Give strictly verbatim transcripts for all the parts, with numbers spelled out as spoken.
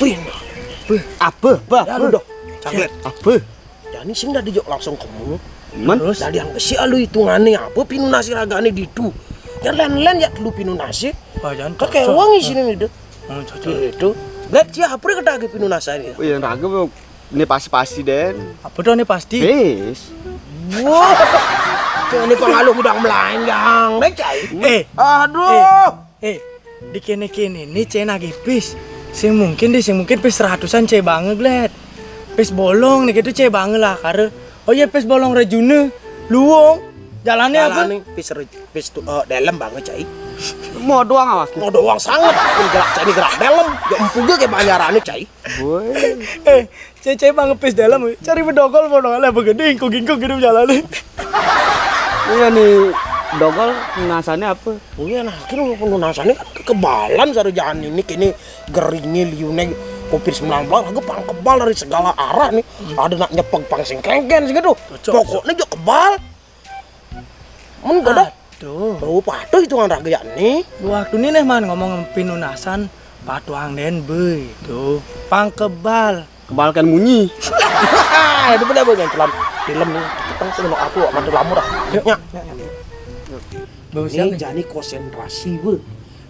Wih, nah. Apa? Apa? Ya, lu dah. Caklet. Apa? Jani sing dadi jok langsung kemu. Men? Terus? Dadi yang besi alu hitungannya apa pinunasi ragane ditu. Ya len-len ya dulu pinunasi. Wah, jangan. Kakek cocok. Wong isine itu. Hmm, cocok. Itu. Lihat siapa yang ketagi pinunasane. Oh, yang raga, Bang. Ini pasti-pasti, Den. Apa tuh ini pasti? Pis. Wah. Cuma ini pengalu gudang melanjang, deh, cai. Eh. Aduh. Eh, eh, di kene-kene ini cai nagih pis. Sing mungkin deh, sing mungkin pis seratusan cai banget, Glet. Pis bolong nih gitu cai banget lah, kare. Oh iya, pis bolong rejune. Luwung. Jalannya apa? Jalane pis re-, pis tu, eh, dalam banget, cai. Mau doang awas. Mau doang sangat. Pun gerak cai ini gerak dalam. Ya empuge kayak banjarane, cai. Woi. Eh, cai-cai mah ngepis dalam, cari bedogol mau dong, lah begede ingkung-ingkung gitu jalannya. Iya nih, dogol penunasannya apa? Oh iya, nah, akhirnya penunasannya kan kekebalan sarujaan ini, kini geringnya, liunnya, covid sembilan belas, aku pang kebal dari segala arah nih. Ada nak nyepeng pang sing kengken segitu. Cocok. Pokoknya juga kebal. Men gak ada. Aduh. Bau patuh hitungan rakyat nih. Waktu ini nih, Man, ngomong pinunasan patuang den be itu. Pang kebal. Kebal kan munyi. Itu bener, bener, film. Film nih. Kita sih mau aku, mati lamur ah. Yuk. Ya. Bau ini siapa? Jani konsentrasi, be.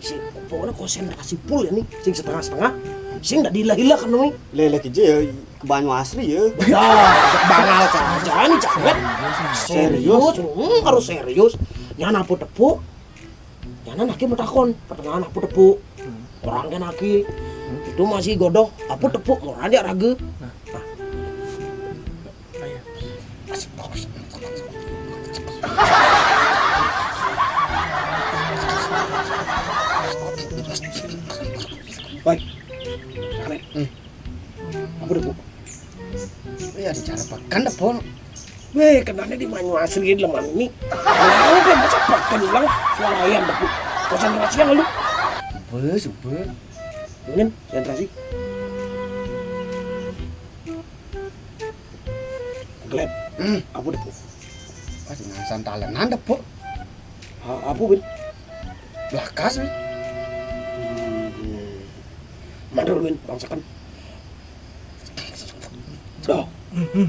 Si, pokoknya konsentrasi full ya nih. Sing setengah-setengah. Sing dah dilah-ilah kan nih. Lele aja ya, ke banyu asri ya. Ya, bangal saja nih, caklet. Serius? Serius, hmm, harus serius. Nyana apa tepuk? Nyana naki metakon, pertengahan apa tepuk? Orang kan naki. Itu masih godoh, apa tepuk? Orang aja ragu. Nah. Woi, caklet. Hmm. Apa tepuk? Iya, di cara pekan deh, Pol. Weh, kenanya di Banyuasri leman ini. Nah, udah masa pakai ulang suara yang dapur. Konsentrasi kan lu? Apa, supa? Mungkin konsentrasi. Gleb. Hmm. Apa deh, Bu? Pas ngasan talenan deh, Bu. Ha, apa, Win? Blakas, Win. Hmm, iya, iya. Mandul, Win, bangsakan. Doh. Hmm, hmm.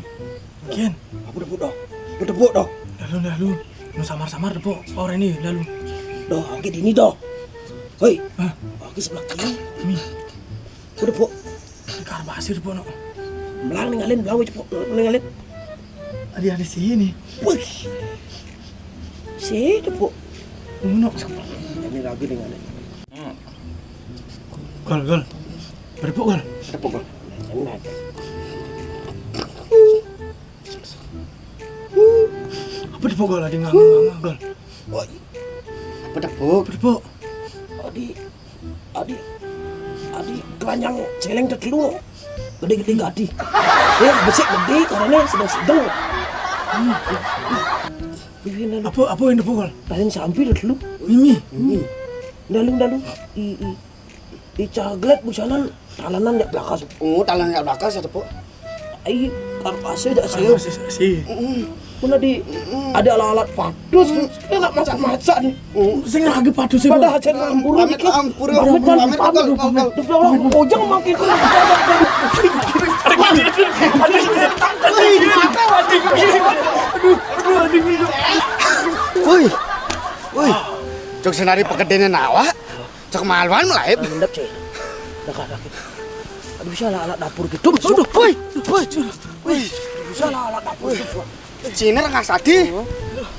Kian. Apa deh, Bu, doh? Apa deh, Bu, doh? Dah lu, dah lu. Lu samar-samar deh, Bu. Orang ini, dah lu. Doh, oke, di ini, doh. Hoi. Hah? Oke, sebelah kiri. Ini. Apa deh, Bu? Ini karbasir, Bu, no. Belang ningalin, belang wis, Bu. Ningalin. Ada, ada sini. Wih. Sini, Bu. Ngono. Ini lagi ningalin. Gol, gol. Berapa gol? Berapa gol? Apa tepuk gol? Ada ngangguk-ngangguk, gol. Woi. Apa tepuk? Apa tepuk? Adi, adi, adi, keranjang celeng tetelu. Gede-gede gadi. Eh, besik gede, karena sedang-sedang. Apa, apa yang tepuk, gol? Paling sampi tetelu. Ini. Ini. Dalu, dalu. I, i. Di caglet busanan talenan jak blakas. Oh, talenan jak blakas ya, tepuk. Ai, karpase jak sih. Karpase jak sih. Heeh. Puna di ada alat-alat padus. Kita nak masak-masak nih. Oh, sing lagi padus itu. Padahal saya ampur. Pamit, dikit. Ampur. Pamit, pamit, pamit, pamit, pamit, pamit. Pamit. Ujang makin. Woi. Woi. Cok senari pekedene nawa. Cek maluan mulai. Mendep, cuy. Dekat, dekat. Aduh, bisa lah alat dapur gitu. Aduh, woi, woi, woi. Bisa lah alat dapur gitu. Cina rengas tadi.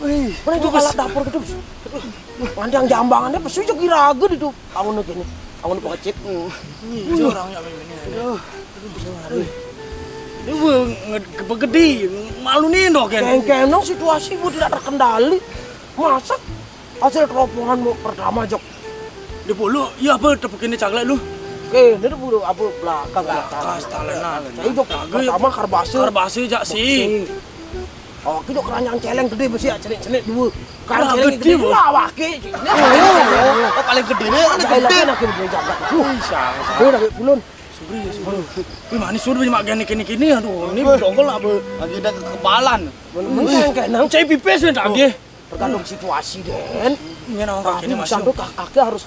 Woi. Mana itu alat dapur gitu? Nanti yang jambangannya pesu juga ragu itu. Bangun lagi nih. Bangun pengecit. Ini orangnya apa ini? Aduh, bisa lari. Ini gua nge-, kepegedi, malu nih, dok, kan? Kengkeng, dong, situasi gua tidak terkendali. Masa hasil terobohanmu pertama, Jok? Di pulu, iya apa tepuk ini caglet lu? Oke, ini tuh bulu apa belakang atas. Atas talenan. Saya, Jok, pertama karbase. Karbase jak sih. Oke, Jok, keranjang celeng gede besi ya, cenik-cenik dua. Kan celeng gede, Bu. Wah, wah, ki. Oh, paling gede nih, ini gede. Lagi gede jagat itu. Bisa. Dia udah pulun. Suri, suri. Wih, manis suri mak gini, gini, gini. Aduh, ini dongkol apa? Lagi ada kekebalan. Mending kayak nang. Cai pipis, men, tadi. Tergantung situasi, Den. Ini orang kayak gini masih. Tapi bisa tuh, kak-, kakek harus,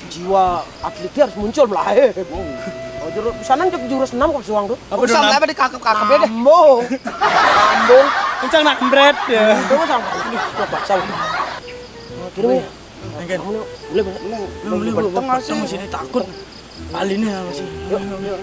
jiwa atletnya harus muncul, melae. Jurus sana jurus enam kok suang tuh. Apa usah lah, apa dikakep-kakep ya deh. Mambo. Mambo. Kencang nambret ya. Itu sama. Coba sama. Kira ya. Enggak. Kamu boleh banget. Lu beli gua tengah sih, masih takut. Alinnya masih. Yuk, yuk.